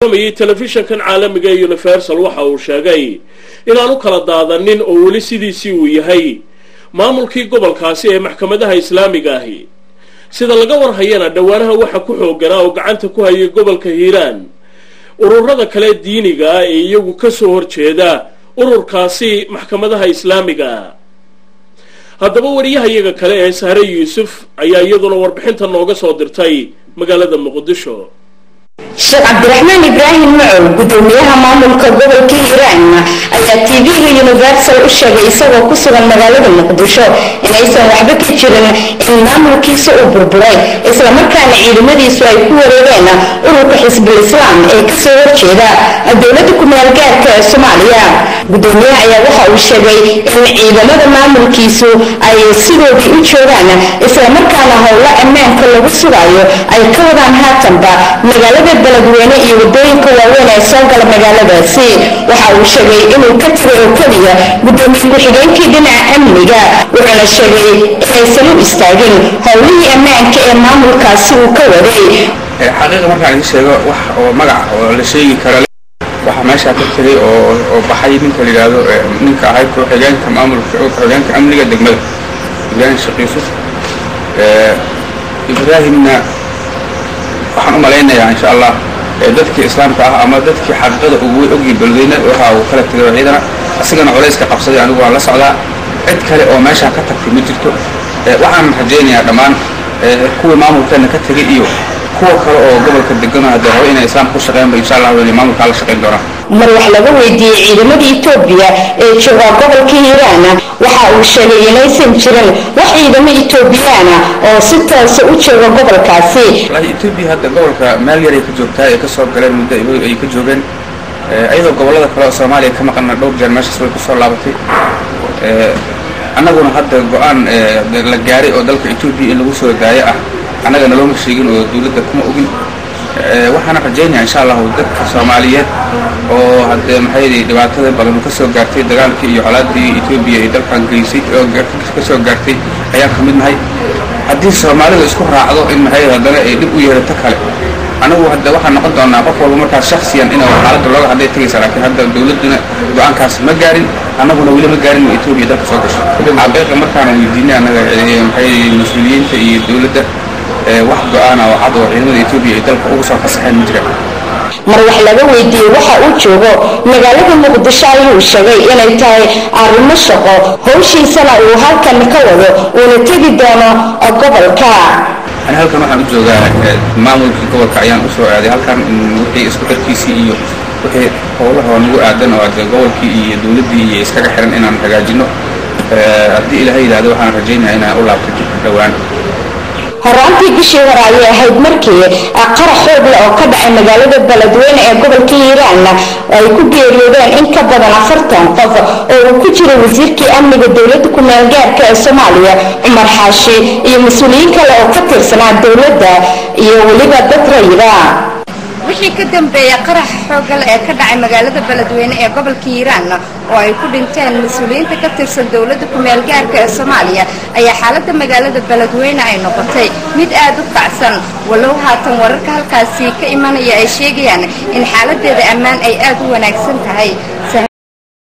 Telefishankan caalamiga ee Universal waxa uu sheegay inaan u kala daadanin oo weli sidiisii uu yahay maamulkii gobolkaasi ee maxkamadaha islaamiga ahi. Sida laga warhayana, dhowaanaha waxa ku xooganaa oo gacanta ku hayay gobolka Hiiraan ururada kale diiniga ah ee iyagu kasoo horjeeda ururkaasi maxkamadaha islaamiga ah. Haddaba wariyahayaga kale ee Sahre Yuusuf ayaa iyaduna warbixinta nooga soo dirtay magaalada Muqdisho. Sheekh Cabdiraxmaan Ibraahim Macow, gudoomiyaha maamulka gobolka Hiiraan, ayaa TV-ga Universal u sheegay isagoo ku sugan magaalada Muqdisho inaysan waxba ka jirin in maamulkiisa uu burburay, islamarkaana ciidamadiisu ay ku wareegeen ururka Xisbul Islaam ee kasoo horjeeda dowladda kumeel gaarka ee Soomaaliya. Gudoomiyaha ayaa waxa uu sheegay in ciidamada maamulkiisu ay sidoodii u joogaan, islamarkaana howlo ammaanka lagu sugayo ay ka wadaan haatanba magaalada Beledweyne iyo wadooyinka waaweyn ee soo gala magaaladaasi. Waxa uu sheegay inuu ka tagay oo keliya gudoomiye ku-xigeenkii dhinaca amniga, wuxuuna sheegay inaysan u istaagin howlihii ammaanka ee maamulkaasi uu ka waday. Xaqiiqa markaan idin sheego, wax oo magac oo la sheegi kara waxaa meeshaa ka tegay oo baxay ninka la yidhaahdo, ninka ahay ku-xigeenka maamulka, ku-xigeenka amniga degmada, Ibraahim Sheekh Yuusuf Ibraahimna. Waxaan u malaynayaa insha Allah dadkii islaamka ah ama dadkii xaqiiqada ugu ogyihin Beledweyne waxa uu kala tegay ciidana, asigana culayska qabsaday. Anigu waan la socdaa, cid kale oo meeshaa ka tagtay ma jirto. Waxaan rajaynayaa dhammaan kuwii maamulkeena ka tegay iyo kuwa kale oo gobolka degano haddee rabo inay islaamka ku shaqeynba, insha Allah inay maamulkaa la shaqeyn doonaan. Mar wax laga weydiiyey ciidamada Etoobiya ee jooga gobolka Hiiraan, waxa uu sheegay inaysan jirin wax ciidamo Etoobiyaana oo si toosa u jooga gobolkaasi. Wallaahi Etoobiya hadda gobolka meel yaray ka joogtaa ee kasoo galeen muddo ay ka joogeen, iyadoo gobollada kale oo Soomaaliya ka maqana dhowr jeer meeshaas way kusoo laabatay. Annaguna hadda go-aan la gaaray oo dalka Etoobiya in lagu soo daayo ah annagana looma sheegin oo dawladda kuma ogin. Waxaana rajaynayaa insha Allahu dadka Soomaaliyeed oo haddee maxay dhibaatada badan ka soo gaartay dagaalkii iyo colaadii Etoobiya ay dalkan geysay oo ka soo gaartay ayaan ka mid nahay. Haddii Soomaalidu isku raacdo in maxay haddana ay dhib u yeerato kale, anagu hadda waxaan noqon doonaa qof walba markaas shaksiyan inuu xaaladda looga hadlay tegaysa, laakiin hadda dawladduna go-aankaas ma gaarin, annaguna weli ma gaarin in Etoobiya dalka soo gasho. Xaqiiqa markaana weydiinay annaga maxay mas-uuliyiinta iyo dawladda, wax go-aana oo cad oo ciidamada Etoobiya ay dalka uga soo fasaxeen ma jiraan. Mar wax laga weydiiyey waxa uu joogo magaalada Muqdisho ayuu sheegay inay tahay arrimo shaqo, howshiisana uu halkan ka wado, uuna tegi doono gobolka. Ani halkan waxaan u joogaa maamulkii gobolka ayaan usoo aaday halkan, wixii isku xirkiisii iyo wixii howlaha nagu aadan oo ade gobolkii iyo dawladdii iyo iskaga xiran inaan hagaajino. Haddii Ilaahay yidhahdo, waxaan rajaynayaa inaan u laabto dib dhowaan. Horaantii bishii hore ayay ahayd markii qarax xoog leh oo ka dhacay magaalada Beledweyne ee gobolka Hiiraan ay ku geeriyoodeen in ka badan 40 qof oo uu ku jiro wasiirkii amniga dowladda kumeel gaarka ee Soomaaliya Cumar Xaashi iyo mas-uuliyiin kale oo ka tirsanaa dowladda iyo weliba dad rayida. Wixii ka dambeeyay qaraxa xooggal ee ka dhacay magaalada Beledweyne ee gobolka Hiiraan oo ay ku dhinteen mas-uuliyiinta ka tirsan dowladda kumeel gaarka ee Soomaaliya ayaa xaaladda magaalada Beledweyne ay noqotay mid aad u kacsan, walow haatan wararka halkaasi ka imanaya ay sheegayaan in xaaladeeda ammaan ay aad u wanaagsan tahay.